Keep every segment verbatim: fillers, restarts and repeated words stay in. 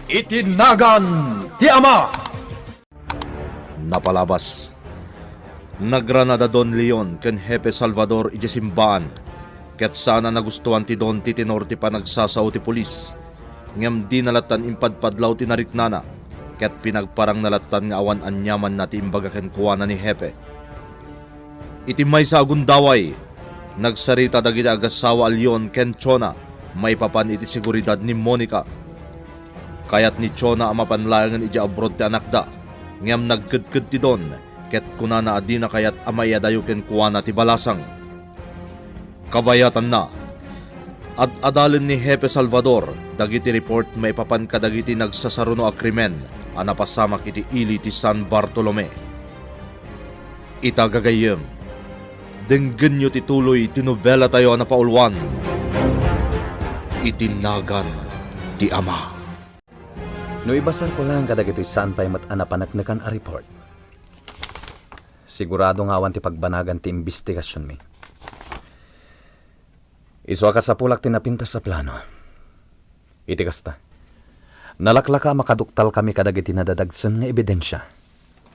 Iti nagan ti Ama. Napalabas. Nagrana da Don Leon ken Hepe Salvador idiay simbaan, ket saan a nagustuan ti Don ti tenor ti panagsasao ti pulis. Ngem dina lattan impadpadlaw ti nariknana, ket pinagparangna lattan nga awan aniamanna ti imbaga kenkuana ni Hepe. Iti maysa a gundaway, nagsarita dagiti agasawa a Leon ken Chona maipapan iti seguridad ni Monica. Kayat ni Chona a mapan laengen idiay abroad ti anakda, ngem nagkedked ti Don, ket kunana a dina kayat a maiadayo kenkuana ti balasang. Kabayatanna, ad-adalen ni Hepe Salvador dagiti report maipapan kadagiti nagsasaruno a krimen a napasamak iti ili ti San Bartolome. Ita gagayyem, denggenyo ti tuloy ti nobelatayo a napauluan, Iti Nagan ti Ama. No ibasarko laeng kadagitoy saan pay met a napaneknekan a report, sigurado nga awan ti pagbanagan ti imbestigasionmi. Isu a kasapulak ti napintas a plano. Iti kasta, nalaklaka a makaduktalkami kadagiti nadadagsen nga ebidensia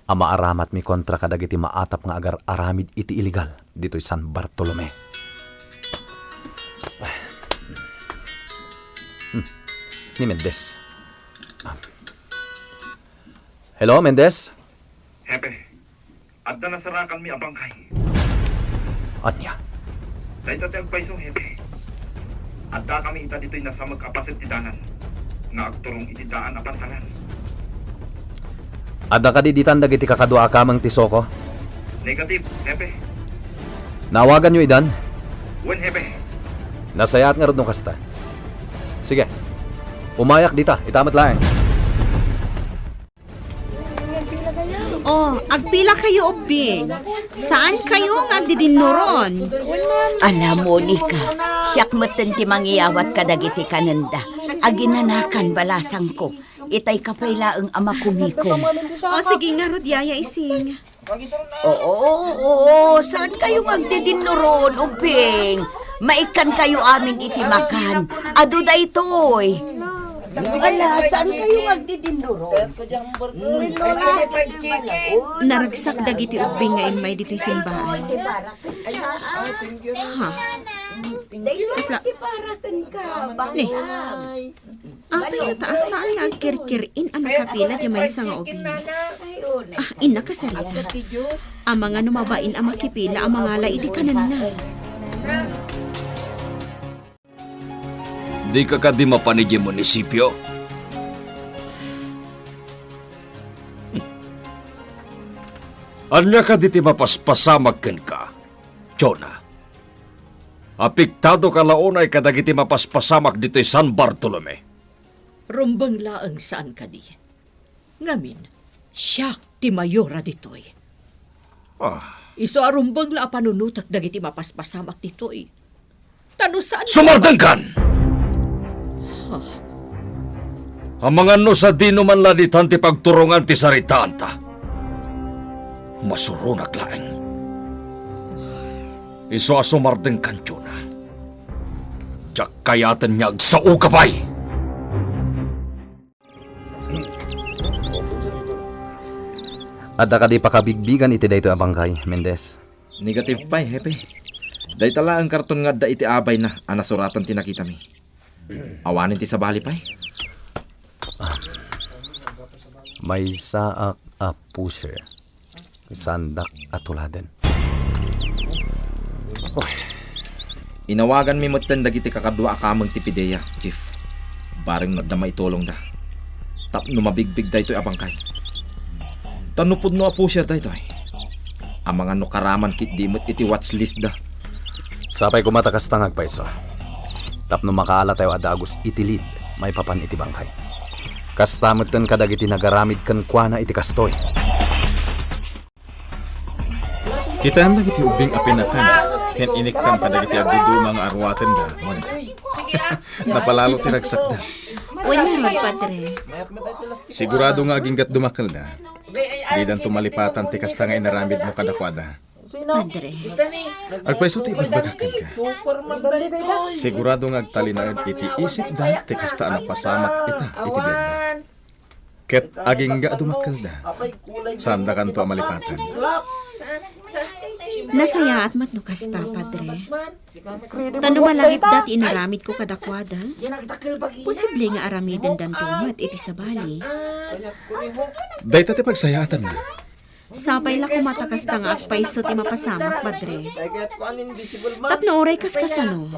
a maaramatmi kontra kadagiti maatap nga agar-aramid iti iligal ditoy San Bartolome. Hmm. Ni Mendez. Ah. Hello, Mendez? Hepe, adda nasarakanmi a bangkay. Ania? Dayta ti agpayso, Hepe. Addakami ita ditoy nasamek a paset ti dalan nga agturong iti daan a pantalan. Adda kadi ditan dagiti kakadua a kameng ti SOCO? Negative, Hepe. Naawaganyo idan? Wen, Hepe. Nasayaat ngarud no kasta. Sige. Umayak dita, ita met laeng. Oh, agpila kayo, Ubbing? Saan kayo nga agdidinnuron? Ala, Monica, siak metten ti mangiyawat kadagiti kanenda. Aginanakan balasangko. Itay ka pay laeng a makumikom. Oh, sige ngarud, Yaya Ising. Oo, oo, oo. Saan kayo nga agdidinnuron, Ubbing? Maikkan kayo amin iti makan. Adu daytoy. Ala, saan kayo nga agdidinnuron? Naragsak dagiti Ubbing nga immay ditoy simbaan. Ha? Kasla. Ni. Apay nga ta a saan nga agkirkir-in a nakapila diay maysa nga ubbing? Ah, inna kasarita. Amangan no mabain a makipila a mangala iti kanenna. Dika kadi mapan idiay munisipio? Ania kadi ti mapaspasamak kenka, Jonah? Apektado ka la unay kadagiti mapaspasamak ditoy San Bartolome? Rumbeng laeng saan kadi. Ngamin, siak ti mayora ditoy. Ah. Isu a rumbeng la a panunotek dagiti mapaspasamak ditoy. Ta no saan— Sumardengkan! Ha? Amangan no sadino man la ditan ti pagturongan ti saritaanta. Masuronak laeng. Isu a sumardengkan, Jonah. Diak kayaten nga agsaoka pay! Adda kadi pakabigbigan iti daytoy a bangkay, Mendez? Negative pay, Hepe. Dayta laeng karton nga adda iti abayna a nasuratan ti nakitami. Awanen ti sabali pay? Ah. Maysaak a pusher. Saandak a tuladen. Uy. Inawaganmi metten dagiti kakadua a kameng ti PDEA, Chief. Bareng no adda maitulongda tapno mabigbig daytoy a bangkay. Ta no pudno a pusher daytoy, amangan no karaman ketdi met iti watch list da. Sapay koma ta kasta nga agpayso. Tapno makaalatayo a dagus iti lead maipapan iti bangkay. Kasta metten kadagiti nagaramid kenkuana iti kastoy. Kitaem dagiti ubbing a pinakan ken inikkam kadagiti agduduma nga aruatenda, Monica. Napalalo ti ragsakda. Wen ngarud, Padre. Sigurado nga aginggat dumakelda. Didanto malipatan ti kasta nga inaramidmo kadakuada. Padre. Agpayso ti ibagbagak kenka. Sigurado nga agtalinaed iti isipda ti kasta a napasamak ita iti biagda. Ket agingga a dumakkelda, saandakanto a malipatan. Nasayaat met no kasta, Padre. Ta no malagipda ti inaramidko kadakuada, posible nga aramidendanto met iti sabali. Dayta ti pagsayaatanna. Sapay la koma ta kasta nga agpayso ti mapasamak, Padre. Tapno uray kaskasano,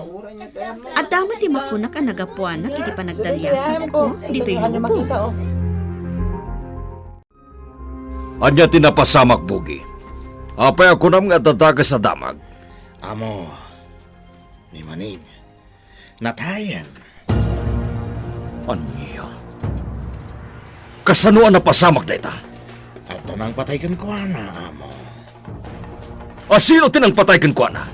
adda met ti makunak a nagapuanak iti panagdaliasakko ditoy lubong. Ania ti napasamak, Bugi? Apay a kunam nga adda dakes a damag? Amo, ni Maneng, natayen. Ania? Kasano a napasamak dayta? Adda nangpatay kenkuana, amo. A sino ti nangpatay kenkuana?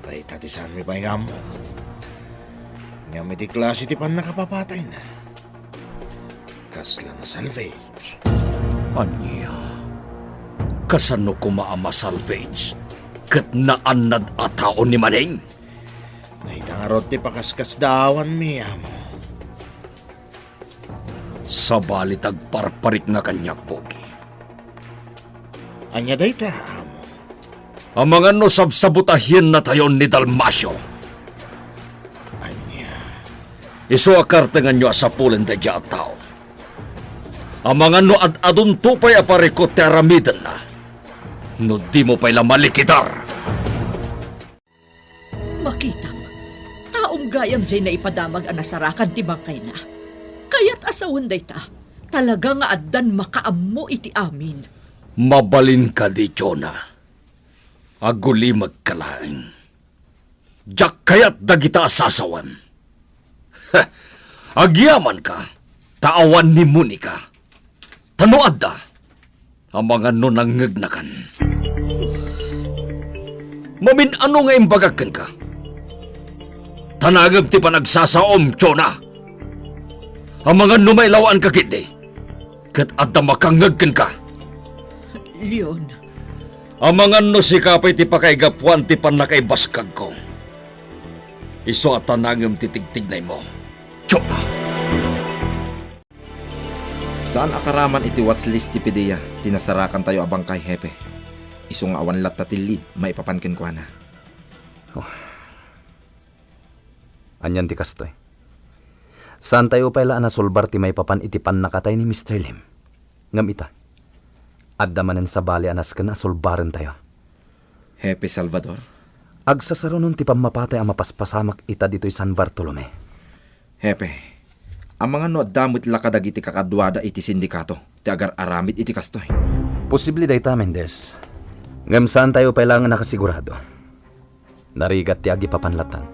Dayta ti saanmi pay nga ammo. Ngem iti klase ti pannakapapatayna, kasla nasalvage. Ania? Kasano koma a masalvage ket naannad a tao ni Maneng? Dayta ngarud ti pakaskasdaawanmi, amo. Sabali ta agparparikna kaniak, Bugi. Ania dayta, amo? Amangan no sabsabutahiennatayon ni Dalmacio. Ania? Isu a kartenganyo a sapulen daydiay a tao. Amangan no ad-adunto pay a parikut ti aramidenna. No dimo pay la malikidar. Makitam, taom gayam diay naipadamag a nasarakan ti bangkayna. Kayat a sawen dayta, talaga nga addan makaammo iti amin. Mabalin kadi, Jonah. Agulimekka laeng. Diak kayat dagita a sasawem. Agyamanka, ta awan ni Monica. Ta no adda, amangan no nangngegnakan. Mamin-ano nga imbagak kenka? Ta nangem ti panagsasaom, Jonah. Amangan no mailawaanka ketdi, ket adda makangngeg kenka. Leon. Amangan no sika pay ti pakaigapuan ti pannakaibaskagko. Isu a ta nangem ti tigtignaymo, Jonah. Saan a karaman iti watch list ti PDEA ti nasarakantayo a bangkay, Hepe. Isu nga awan latta ti lead maipapan kenkuana. Oh. Anian ti kastoy? Saantayo pay la a nasulbar ti maipapan iti pannakatay ni Mister Lim. Ngem ita, adda manen sabali a nasken a sulbarentayo. Hepe Salvador? Agsasarunon ti pammapatay a mapaspasamak ita ditoy San Bartolome. Hepe, amangan no adda met la kadagiti kakaduada iti sindikato ti agar-aramid iti kastoy? Posible dayta, Mendez. Ngem saantayo pay laeng a nakasigurado. Narigat ti agipapan lattan.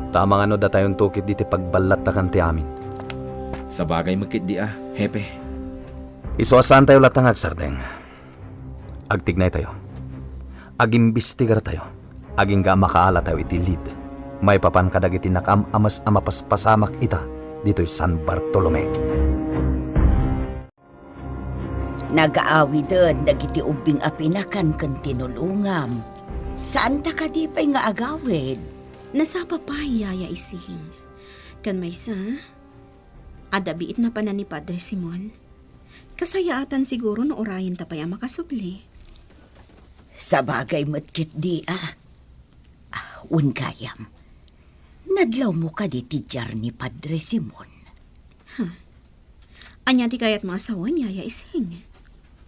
Ta amangan no datayonto ketdi ti pagballattakan ti amin. Sabagay met ketdi a, Hepe. Isu a saantayo latta nga agsardeng. Agtignaytayo. Agimbestigartayo. Agingga a makaalatayo iti lead maipapan kadagiti nakaam-ames a mapaspasamak ita ditoy San Bartolome. Nagaawiden dagiti ubbing a pinakan ken tinulongam. Saanta kadi pay nga agawid? Nasapa pay, Yaya Ising. Ken maysa, adda biit napanan ni Padre Simon. Kasayaatan siguro no urayenta pay a makasubli. Sabagay met ketdi a. Ah, wen gayam. Nadlawmo kadi ti diar ni Padre Simon? Ha? Ania ti kayatmo a sawen, Yaya Ising?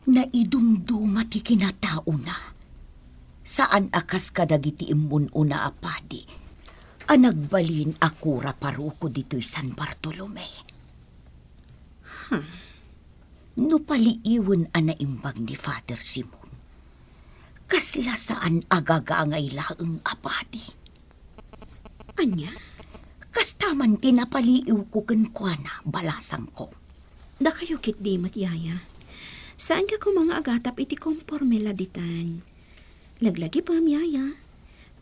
Naidumduma ti kinataona. Saan a kas kadagiti immun-una a padi a nagbalin a kura paroko ditoy San Bartolome. Ha? No paliiwen a naimbag ni Father Simon, kasla saan a gagangay laeng a padi. Ania? Kasta man ti napaliiwko kenkuana, balasangko. Dakayo ketdi met, Yaya. Saanka koma nga agatap iti komporme la ditan. Laglagipem, Yaya.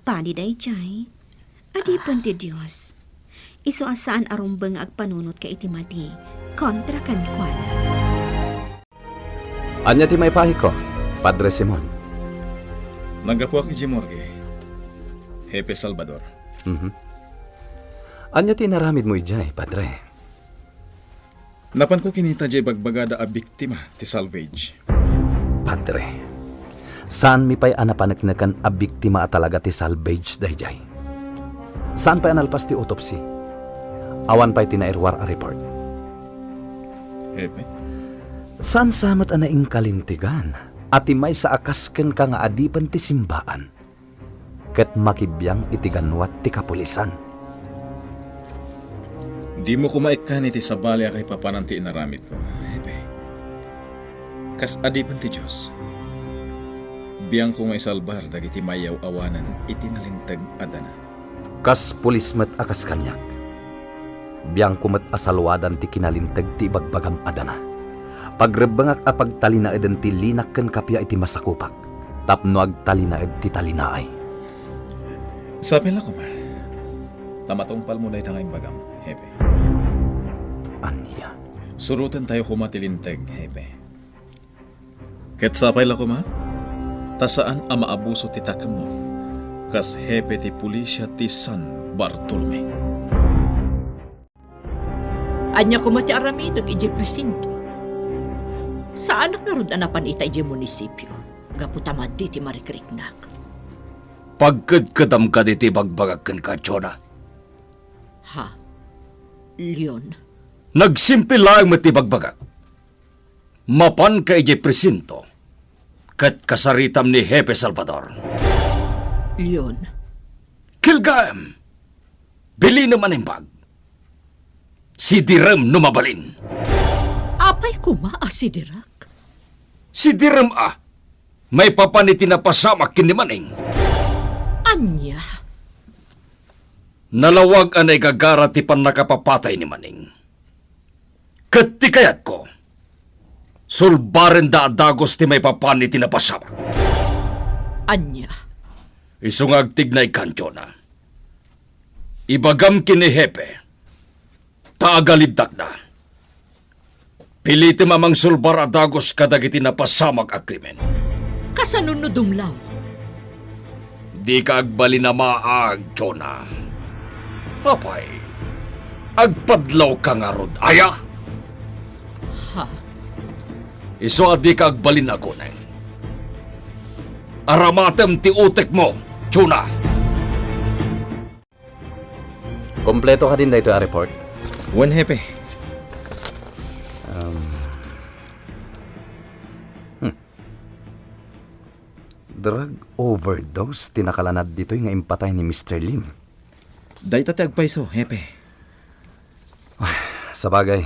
Padi daydiay. Adipen ti Dios. Isu a saan a rumbeng nga agpanunotka iti madi kontra kenkuana. Ania ti maipahiko, Padre Simon? Naggapuak idiay morgue, Hepe Salvador. Mhm. Ania ti inaramidmo idiay, Padre? Napanko kinita diay bagbagada a biktima ti salvage. Padre, saanmi pay a napanekneken a biktima a talaga ti salvage daydiay. Saan pay a nalpas ti autopsy. Awan pay ti nairuar a report. Hepe? Saan sa met a naingkalintegan a ti maysa a kas kenka nga adipen ti simbaan ket makibiang iti ganwat ti kapulisan. Dimo koma ikkan iti sabali a kaipapanan ti inaramidko, Hepe. Kas adipen ti Dios, biangko nga isalbar dagiti mayaw-awanan iti nalinteg a dana. Kas pulis met a kas kaniak, biangko met a salwadan ti kinalinteg ti ibagbagam a dana. Pagrebbengak a pagtalinaeden ti linak ken kappia iti masakupak tapno agtalinaed ti talinaay. Sapay la koma ta matungpalmo dayta nga imbagam, Hepe. Ania? Surotentayo koma ti linteg, Hepe. Ket sapay la koma ta saan a maabuso ti takemmo kas hepe ti pulisia ti San Bartolome. Ania koma ti aramidek idiay presinto? Saanak ngarud a napan ita idiay munisipio gapu ta madi ti marikriknak. Pagkedkedam kaditi ibagbagak kenka, Jonah. Ha? Leon? Nagsimple laeng met ti ibagbagak. Mapanka idiay presinto ket kasaritam ni Hepe Salvador. Leon. Kilgaem! Bilinem a naimbag. Sidirem no mabalin. Apay koma a sidirak? Sidirem a maipapan iti napasamak ken ni Maneng. Ania? Nalawag a naigagara ti pannakapapatay ni Maneng. Ket ti kayatko, sulbarenda a dagus ti maipapan iti napasamak. Ania? Isu nga agtignaykan, Jonah. Ibagam ken ni Hepe ta agalibdakda. Pilitem a mangsulbar a dagus kadagiti napasamak a krimen. Kasano no dumlaw? Dika agbalin a maag, Jonah. Apay, agpadlawka ngarud aya? Ha? Isu a dika agbalin a kuneng. Aramatem ti utekmo, Jonah. Kompleto kadin daytoy a report? Wen, Hepe. Um, hmm. Drug overdose ti nakalanad ditoy nga impatay ni Mister Lim. Dayta ti agpayso, Hepe. Sabagay,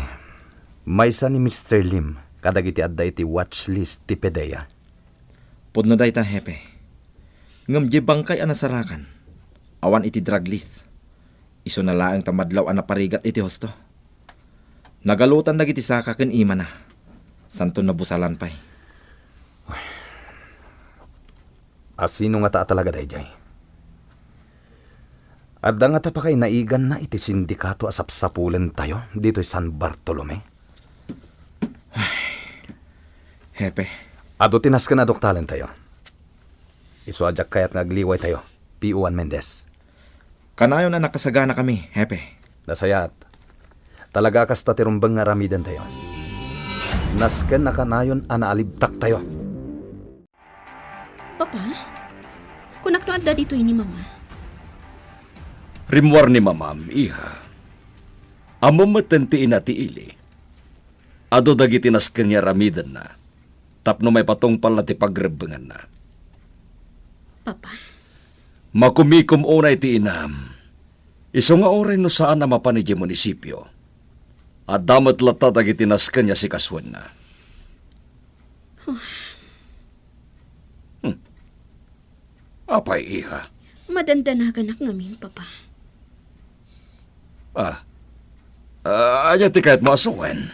maysa ni Mister Lim kadagiti adda iti watch list ti PDEA. Pudno dayta, Hepe. Ngem diay bangkay a nasarakan, awan iti drug list. Isuna laeng ta madlaw a naparigat iti husto. Nagalutan dagiti saka ken imana. Santo nabusalan pay. Asino ngata a talaga daydiay? Adda ngata pakainaiganna iti sindikato a sapsapulentayo ditoy San Bartolome? Hepe. Adu ti nasken a doktalentayo. Isu a diak kayat nga agliwaytayo, P O Juan Mendez. Kanayon a nakasaganakami, Hepe. Nasayaat. Talaga a kasta ti rumbeng nga aramidentayo. Nasken a kanayon a naalibtaktayo. Papa, kunak no adda ditoy ni Mama. Rimmuar ni Mamam, iha. Ammom metten ti ina ti ili. Adu dagiti nasken nga aramidenna tapno maipatungpalna ti pagrebbenganna. Papa? Makumikom unay ti inam. Isu nga uray no saan a mapan idiay munisipio, adda met latta dagiti nasken nga sikasoenna. Hmm. Apay, iha? Madandanaganak ngamin, Papa. Ah. Ah, ania ti kayatmo a sawen?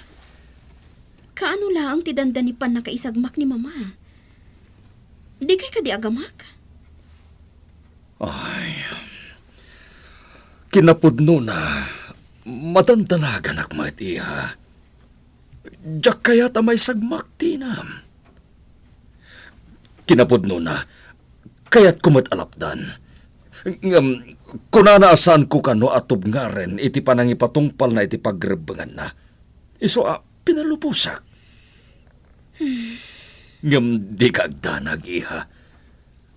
Kaano laeng ti dandani pannakaisagmak ni Mama? Dikay kadi agamak? Ay, kinapudnona, madandanaganak met, iha. Diak kayat a maisagmak ti inam. Kinapudnona, kayatko met a lapdan. Ngem, kunana a saanko kano a tubngaren iti panangipatungpalna iti pagrebbenganna. Isu a pinalubosak. Ngem dika agdanag, iha.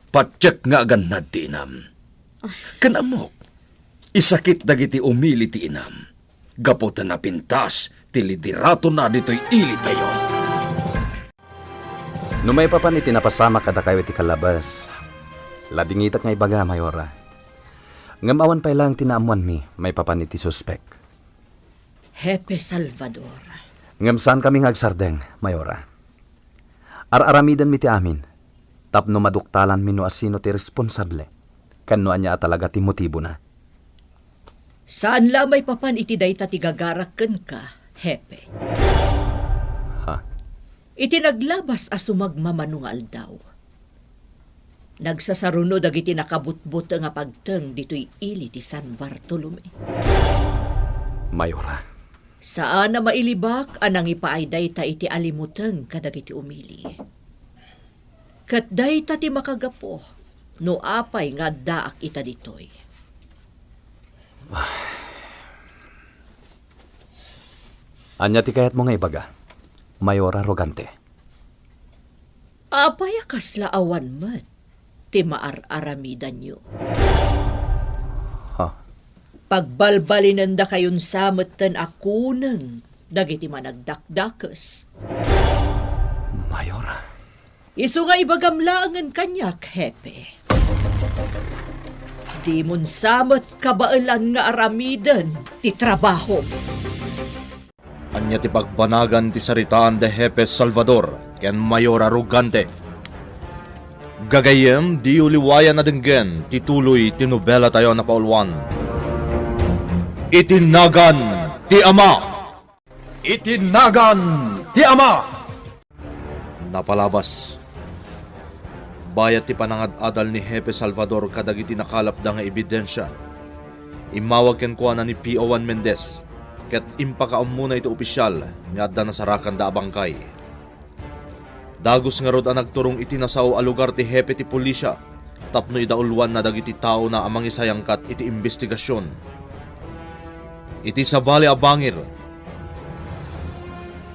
Patiek nga agannad ti inam. Ken ammok, isakit dagiti umili ti inam, gapu ta napintas ti lideratona ditoy ilitayo. No maipapan iti napasamak kadakayo iti kalabas, ladingitek nga ibaga, Mayora. Ngem awan pay laeng ti naammoanmi maipapan iti suspek. Hepe Salvador. Ngem saankami nga agsardeng, Mayora. Ar-aramidenmi ti amin tapno maduktalanmi no asino ti responsable ken no ania a talaga ti motibona. Saan la a maipapan iti dayta ti gagarak kenka, Hepe. Ha? Iti naglabas a sumagmamano nga aldaw, nagsasaruno dagiti nakabutbuteng a pagteng ditoy ili ti San Bartolome. Mayora. Saan a mailibak a nangipaay dayta iti alimuteng kadagiti umili. Ket dayta ti makagapu no apay nga addaak ita ditoy. Ania ti kayatmo nga ibaga, Mayora Rogante? Apay a kasla awan met ti maar-aramidanyo? Ha? Pagbalbalinendakayon sa metten a kuneng dagiti managdakdakes. Mayora. Isu nga ibagam laengen kaniak, Hepe. Dimon sa met kabaelan nga aramiden ti trabahom. Ania ti pagbanagan ti saritaan da Hepe Salvador ken Mayora Rogante? Gagayyem, diyo liwayan a denggen ti tuloy ti nobelatayo a napauluan, Iti Nagan ti Ama. Iti Nagan ti Ama. Napalabas. Bayat ti panangad-adal ni Hepe Salvador kadagiti nakalapda nga ebidensia, immawag kenkuana ni P O Juan Mendez ket impakaammona iti opisial nga adda nasarakanda a bangkay. Dagus ngarud a nagturong iti nasao a lugar ti hepe ti pulisia tapno idauluanna dagiti taona a mangisayangkat iti imbestigasion. Iti sabali a bangir,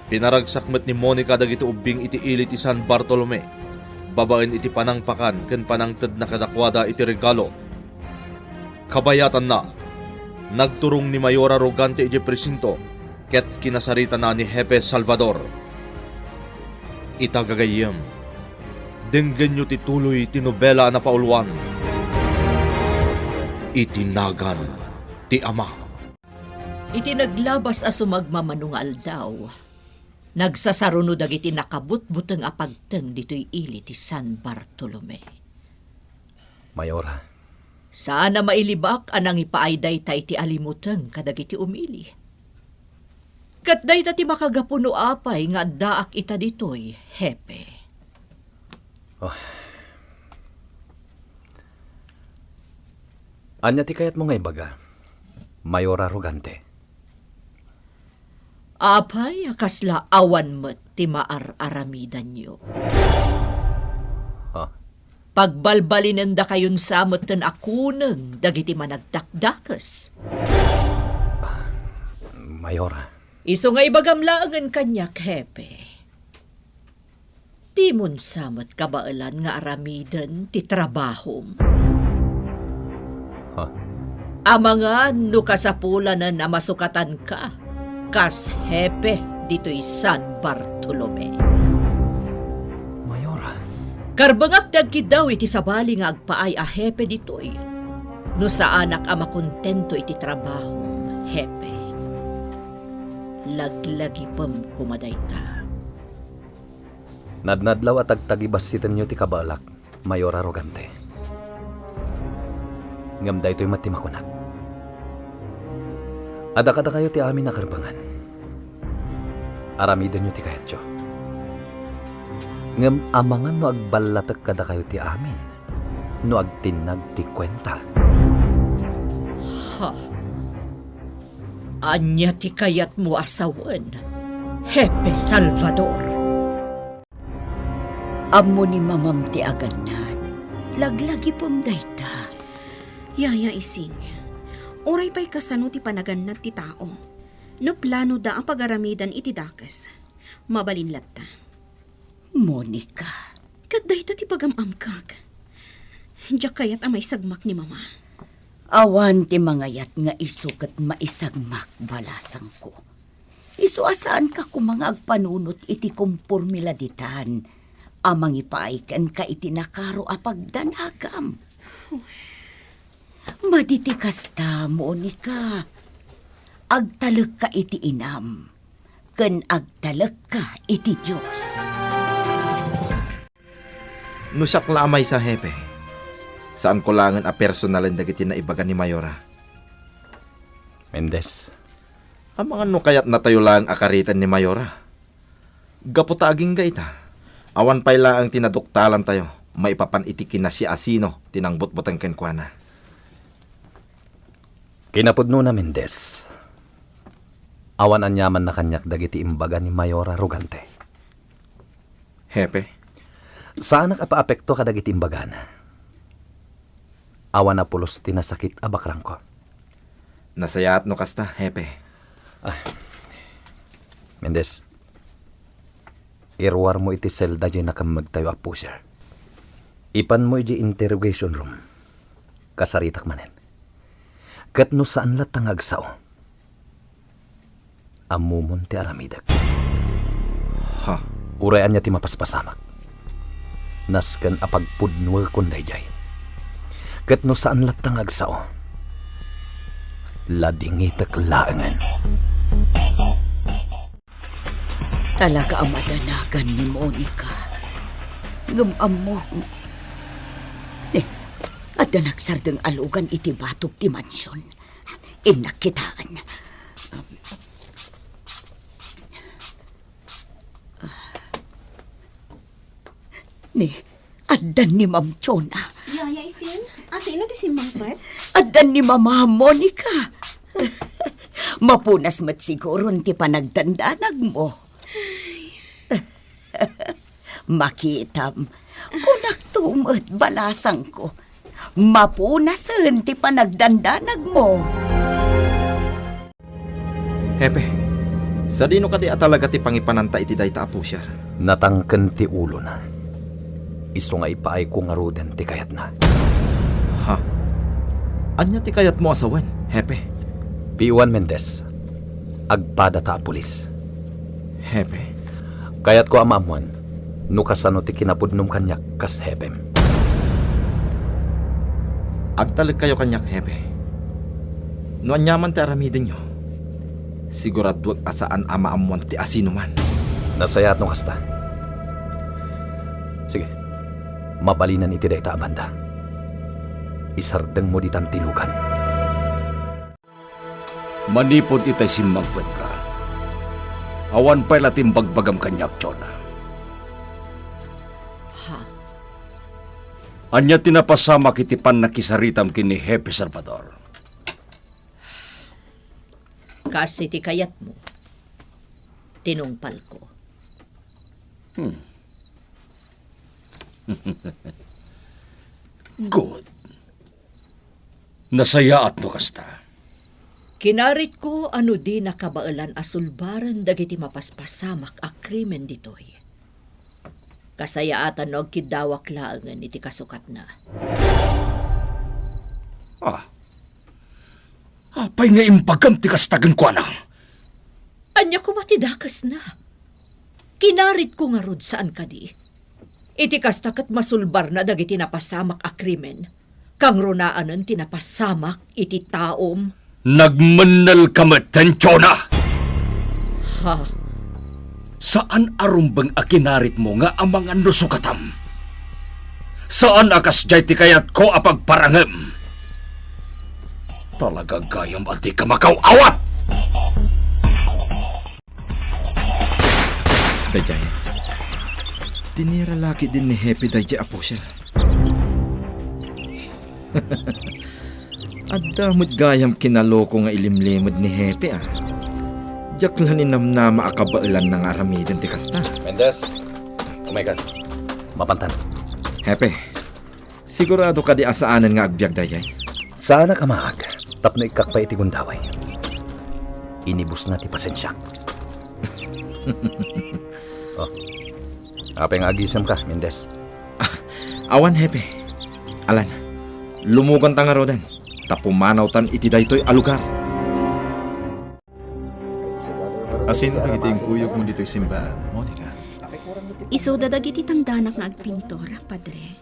pinaragsak met ni Monica dagiti ubbing iti ili ti San Bartolome babaen iti panangpakan ken panangtedna kadakuada iti regalo. Kabayatanna, nagturong ni Mayora Rogante idiay presinto ket kinasaritana ni Hepe Salvador. Ita gagayyem, denggenyo ti tuloy ti nobela a napauluan, Iti Nagan ti Ama. Iti naglabas a sumagmamano nga aldaw, nagsasaruno dagiti nakabutbuteng a pagteng ditoy ili ti San Bartolome. Mayora. Saan a mailibak a nangipaay dayta iti alimuteng kadagiti umili. Ket dayta ti makagapu no apay nga addaak ita ditoy, Hepe. Oh. Ania ti kayatmo nga ibaga, Mayora Rogante? Apay a kasla awan met ti maar-aramidanyo? Ha? Pagbalbalinendakayon sa metten a kuneng dagiti managdakdakes. Mayora. Isu nga ibagam laengen kaniak, Hepe. Dimon sa met kabaelan nga aramiden ti trabahom. Ha? Amangan no kasapulanen a masukatanka kas hepe ditoy San Bartolome. Mayora. Karbengak ti agkiddaw iti sabali nga agpaay a hepe ditoy. No saanak a makontento iti trabahom, hepe, laglagipem koma dayta. Nadnadlaw a tagtagibassitenyo ti kabaelak, Mayor Arrogante. Ngem daytoy met ti makunak. Adda kadakayo ti amin a karbengan. Aramidenyo ti kayatyo. Ngem amangan no agballatek kadakayo ti amin no agtinnag ti kuenta. Ha? Ania ti kayatmo a sawen, Hepe Salvador? Ammo ni mamam ti agannad. Laglagipem dayta. Yaya Ising, uray pay kasano ti panagannad ti tao, No planoda a pagaramiden iti dakes, mabalin latta. Monica. Ket dayta ti pagam-amkak. Diak kayat a maisagmak ni Mama. Awan ti mangayat nga isu ket maisagmak, balasangko. Isu a saanka koma nga agpanunot iti komporme la ditan a mangipaay kenka iti nakaro a pagdanagam. Madi ti kasta, Monica. Agtalekka iti inam, ken agtalekka iti Dios. No siak la a maysa, Hepe, saanko laengen a personalen dagiti naibaga ni Mayora. Mendez. Amangan no kayatnatayo laeng a kariten ni Mayora. Gapu ta agingga ita, awan pay laeng ti naduktalantayo maipapan iti kinasiasino ti nangbutbuteng kenkuana. Kinapudnona, Mendez, awan aniamanna kaniak dagiti imbaga ni Mayora Rogante. Hepe? Saanak a paapekto kadagiti imbagana. Awan a pulos ti nasakit a bakrangko. Nasayaat no kasta, Hepe. Ah. Mendez, iruarmo iti selda diay nakemmegtayo a pusher. Ipanmo idiay interrogation room. Kasaritak manen. Ket no saan latta nga agsao, ammomon ti aramidek. Ha? Uray ania ti mapaspasamak, nasken a pagpudnuekon daydiay. Ket no saan latta nga agsao, ladingitek laengen. Talaga a madanagan ni Monica. Ngem ammok, ne, adda nagsardeng a lugan iti batog ti mansion. Innak kitaen. Ni, addan ni Ma'am Chona. Yaya, isin? Asino ti simmangpet? Addan ni Mama Monica. Mapunas met siguron ti panagdandanagmo. Makitam, kunakto met, balasangko. Mapunasen ti panagdandanagmo. Hepe, sadino kadi a talaga ti pangipananta iti dayta a pusher? Natangken ti ulona. Isu nga ipaayko ngaruden ti kayatna. Ha? Ania ti kayatmo a sawen, Hepe? P O Juan Mendez, agpadata a pulis. Hepe? Kayatko a maammoan no kasano ti kinapudnom kaniak kas hepem. Agtalekkayo kaniak, Hepe. No aniaman ti aramidenyo, siguraduek a saan a maammoan ti asinoman. Nasayaat no kasta. Sige, mabalinen iti dayta a banda. Isardengmo ditan ti lugan. Manipud itay simmangpetka, awan pay la ti imbagbagam kaniak, Jonah. Ha? Ania ti napasamak iti pannakisaritam ken ni Hepe Salvador? Kas iti kayatmo, tinungpalko. Hmm. Good. Nasayaat no kasta. Kinaritko a no di nakabaelan a sulbaren dagiti mapaspasamak a krimen ditoy, kasayaatan no agkiddawak laengen iti kasukatna. Ah. Apay nga imbagam ti kasta kenkuana? Ania koma ti dakesna? Kinaritko ngarud, saan kadi? Iti kasta ket masulbarna dagiti napasamak a krimen, kangrunaanen ti napasamak iti taom. Nagmennelka metten, Jonah! Ha? Saan a rumbeng a kinaritmo nga amangan no sukatam. Saan a kasdiay ti kayatko a pagparangem. Talaga gayam a dika makaw-awat! Daydiay, dinira la ketdin ni Hepe daydiay a pusher. Adda met gayam kinaloko nga ilimlimed ni Hepe, a. Diak la ninamnama a kabaelanna nga aramiden ti kasta. Mendez, umayka. Mapantan. Hepe, sigurado kadi a saanen nga agbiag daydiay? Saanak a maag tapno ikkak pay iti gundaway. inibusna ti pasensiak. Oh. Apay nga agisemka, Mendez? Ah, awan, Hepe. Alan, lumuganta ngaruden, ta pumanawtan iti daytoy a lugar. Asino dagiti inkuyogmo ditoy simbaan, Monica? Isuda dagiti tangdanak nga agpintor, Padre.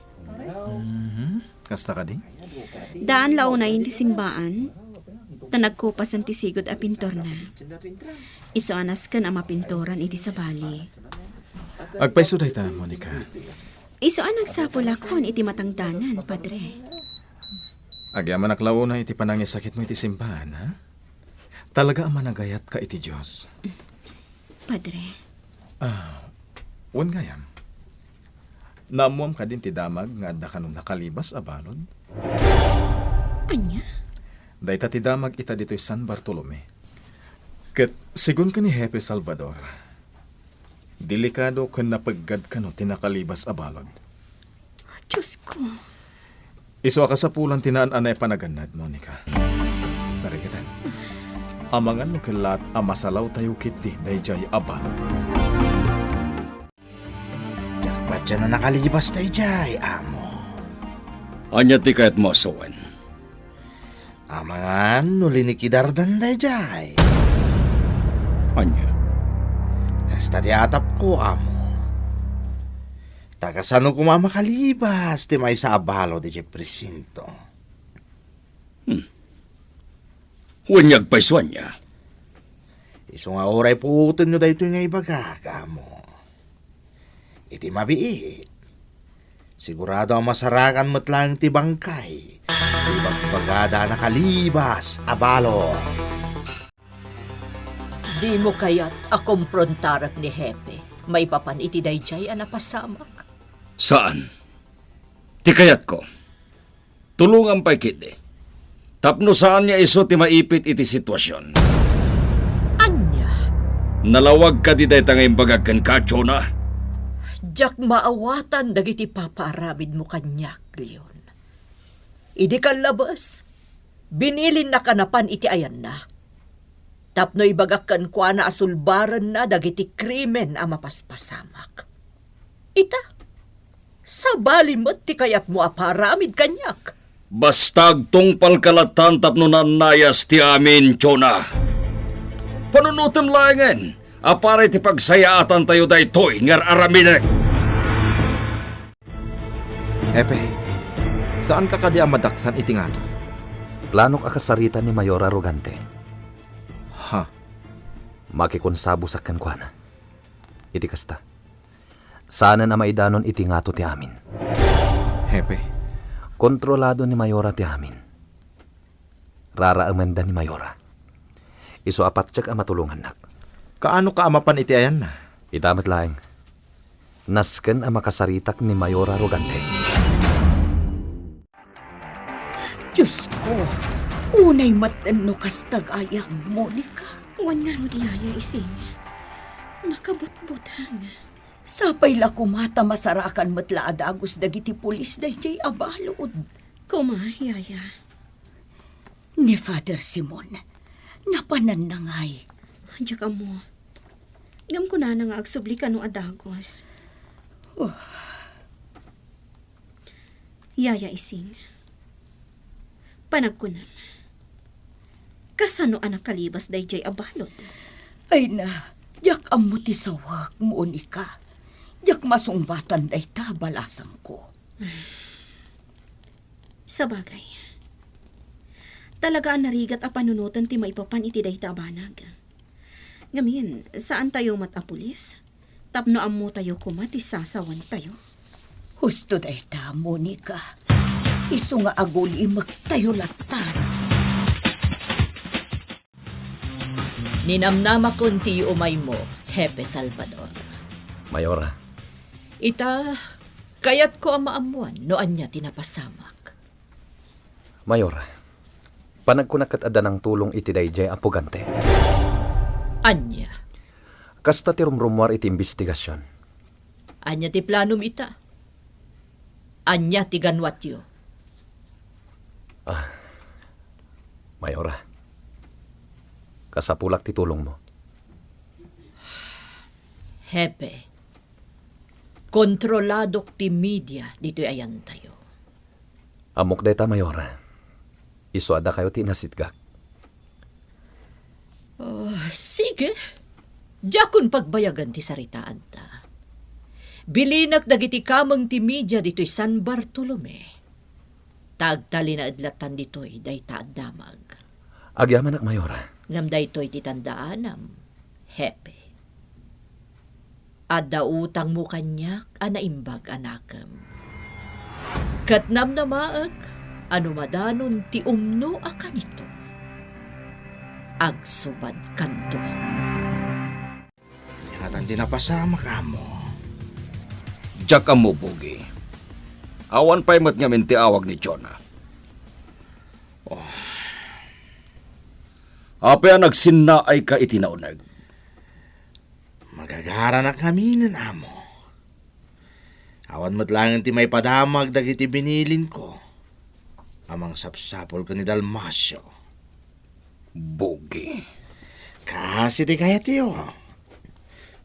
Mhm. Kasta kadi? Daan la unayen ti simbaan, ta nagkupasen ti sigud a pintorna. Isu a nasken a mapintoran iti sabali. Agpayso dayta, Monica. Isu a nagsapulakon iti matangdanan, Padre. Agyamanak la unay iti panangisakitmo iti simbaan, ha? Talaga a managayatka iti Dios. Padre. Ah, wen gayam. Naammuam kadin ti damag nga adda kano nakalibas a balud? Ania? Dayta ti damag ita ditoy San Bartolome. Ket segun ken ni Hepe Salvador, delikado ken napeggad kano ti nakalibas a balud. Diosko. Isu a kasapulan ti naan-anay a panagannad, Monica. Narigatan. Amangan no kellat a masalawtayo ketdi daydiay a balud. Diak patien a nakalibas daydiay, amo. Ania ti kayatmo a sawen? Amangan no linikidardan daydiay. Ania? Kasta ti atapko, amo. Ta kasano koma a makalibas ti maysa a balud idiay presinto? Hmm. Wen, agpayso ania? Isu nga uray puotenyo daytoy nga ibagak, amo. Iti mabiit, sigurado a masarakan met laeng ti bangkay ti ibagbagada a nakalibas a balud. Dimo kayat a komprontarek ni Hepe maipapan iti daydiay a napasamak? Saan. Ti kayatko, tulongam pay ketdi. Tapno saan nga isu ti maipit iti situasion. Ania? Nalawag kadi dayta nga imbagak kenka, Jonah? Diak maawatan dagiti papaaramidmo kaniak, Leon. Idi kallabes, binilinnaka napan iti ayanna. Tapno ibagak kenkuana a sulbarenna dagiti krimen a mapaspasamak. Ita, sabali met ti kayatmo a paaramid kaniak. Basta agtungpalka lattan tapno naannayas ti amin, Jonah. Panunotem laengen a para iti pagsayaatantayo daytoy nga ar-aramidek. Hepe, saanka kadi a madaksan iti ngato? Planok a kasarita ni Mayor Arrogante. Ha? Makikonsabusak kenkuana. Iti kasta, saanen a maidanon iti ngato ti amin. Hepe. Kontrolado ni Mayora ti amin. Raraemenda ni Mayora. Isu a patiek a matulongannak. Kaanoka a mapan iti ayanna? Ita met laeng. Nasken a makasaritak ni Mayor Arrogante. Diosko, unay met no kasta gayam, Monica. Wen ngarud, Yaya Ising. Nakabutbuteng. Sapay la koma ta masarakan met la a dagus dagiti pulis daydiay a balud. Koma, Yaya. Ni Father Simon, napananna ngay? Diak ammo. Ngem kunana nga agsubli kano a dagus. Oh. Yaya Ising, panagkunam, kasano a nakalibas daydiay a balud? Ay na, diak ammo ti sawek, Monica. Diak masungbatan dayta a balasangko. Sabagay, talaga a narigat a panunoten ti maipapan iti dayta a banag. Ngamin, saantayo met a pulis tapno ammotayo koma ti sasawantayo. Husto dayta, Monica. Isu nga agulimektayo lattan. Ninamnamakon ti iumaymo, Hepe Salvador. Mayora. Ita, kayatko a maammuan no ania ti napasamak. Mayora, panagkunak ket adda nangtulong iti daydiay a pugante. Ania? Kasta ti rumrumuar iti imbestigasion. Ania ti planom ita? Ania ti ganwatyo? Ah, Mayora, Kasapulak ti tulongmo. Hepe, kontroladok ti media ditoy ayantayo. Ammok dayta, Mayor. Isu a dakayo ti inasitgak. Oh, sige. Diakon pagbayagan ti saritaanta. Bilinak dagiti kameng ti media ditoy San Bartolome. Ta agtalinaed latan ditoy dayta a damag. Agyamanak, Mayor. Ngem daytoy ti tandaanam, Hepe. Adda utangmo kaniak a naimbag a nakem. Ket namnamaek a no madanon ti umno a kanito, agsubadkanto. Atan ti napasamak, Amo. Diak ammo, Bugi. Awan pay met ngamin ti awag ni Jonah. Oh. Apay a nagsinnaayka iti nauneg? Magagaranak ngaminen, Amo. Awan met laengen ti maipadamag dagiti binilinko a mangsapsapul ken ni Dalmacio. Bugi. Kas iti kayatyo,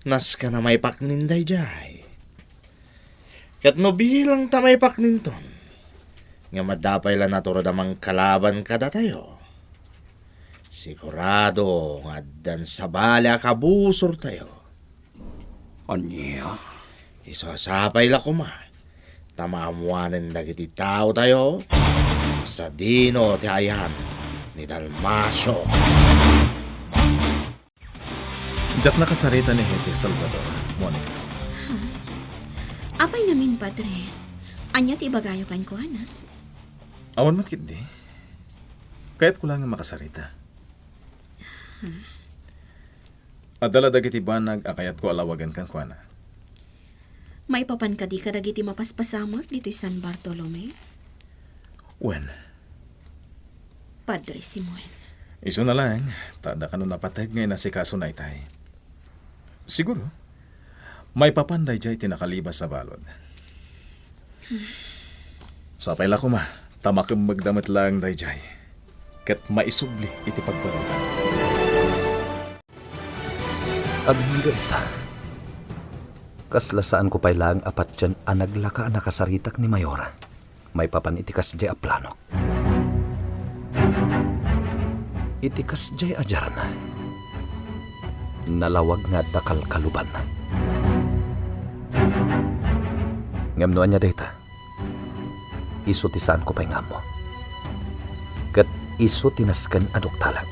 nasken a maipaknin daydiay. Ket no bilang ta maipakninton, ngem adda pay la naturod a mangkalaban kadatayo, sigurado nga addan sabali a kabusortayo. Ania? Isu a sapay la koma ta maammoanen dagiti taotayo sadino ti ayan ni Dalmacio. Diak nakasarita ni Hepe Salvador, Monica. Ha? Apay ngamin, Padre? Ania ti ibagayo kenkuana? Awan met ketdi. Kayatko laeng nga makasarita. Ha? Adda la dagiti banag a kayatko a lawagen kenkuana. Maipapan kadi kadagiti mapaspasamak ditoy San Bartolome? Wen. Padre Simon. Isuna laeng, ta adda kano napateg nga inasikasona itay. Siguro, maipapan daydiay ti nakalibas a balud. Sapay la koma, ta makemmegda met laeng daydiay, ket maisubli iti pagbaludan. Agingga ita. Kasla saanko pay laeng a patien a naglaka a nakasaritak ni Mayora maipapan iti kasdiay a planok. Iti kasdiay a diarna, nalawag nga adda kalkalubanna. Ngem no ania dayta, isu ti saanko pay nga ammo. Ket isu ti nasken a duktalak.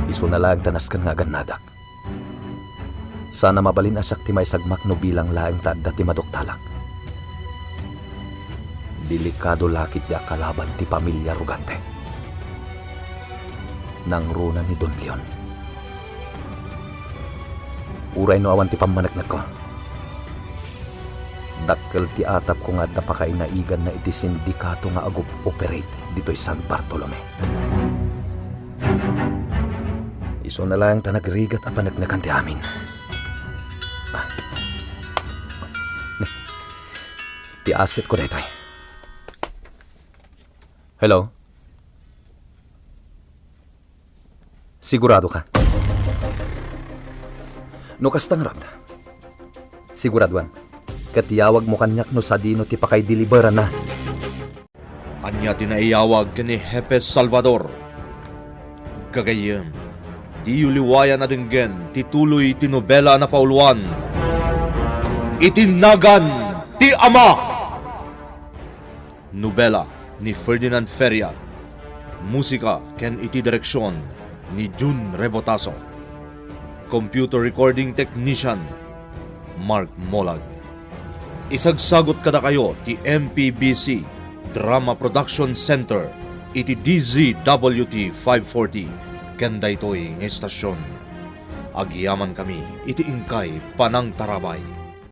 Isuna laeng ta nasken nga agannadak. Saan a mabalin a siak ti maisagmak no bilang laeng ta adda ti maduktalak. Delikado la ketdi a kalaban ti pamilia Rugante. Nangruna ni Don Leon. Uray no awan ti pammaneknekko, dakkel ti atapko nga adda pakainaiganna iti sindikato nga agob-operate ditoy San Bartolome. Isuna laeng ta nagrigat a paneknekan ti amin. Ah. Ni, ti assetko daytoy. Hello? Sigurado ka? No kasta ngarud, siguraduan, ket iyawagmo kaniak no sadino ti pakaideliberanna. Ania ti naiyawag ken ni Hepe Salvador? Gagayyem, diyo liwayan a denggen ti tuloy ti nobela a napauluan, Iti Nagan ti Ama. Nobela ni Ferdinand Feria. Musika ken iti direksion ni Jun Rebotazo. Computer recording technician, Mark Molag. Isagsagut kadakayo ti M P B C Drama Production Center iti D Z W T five forty ken daytoy nga estasion. Agyamankami iti inkay panangtarabay.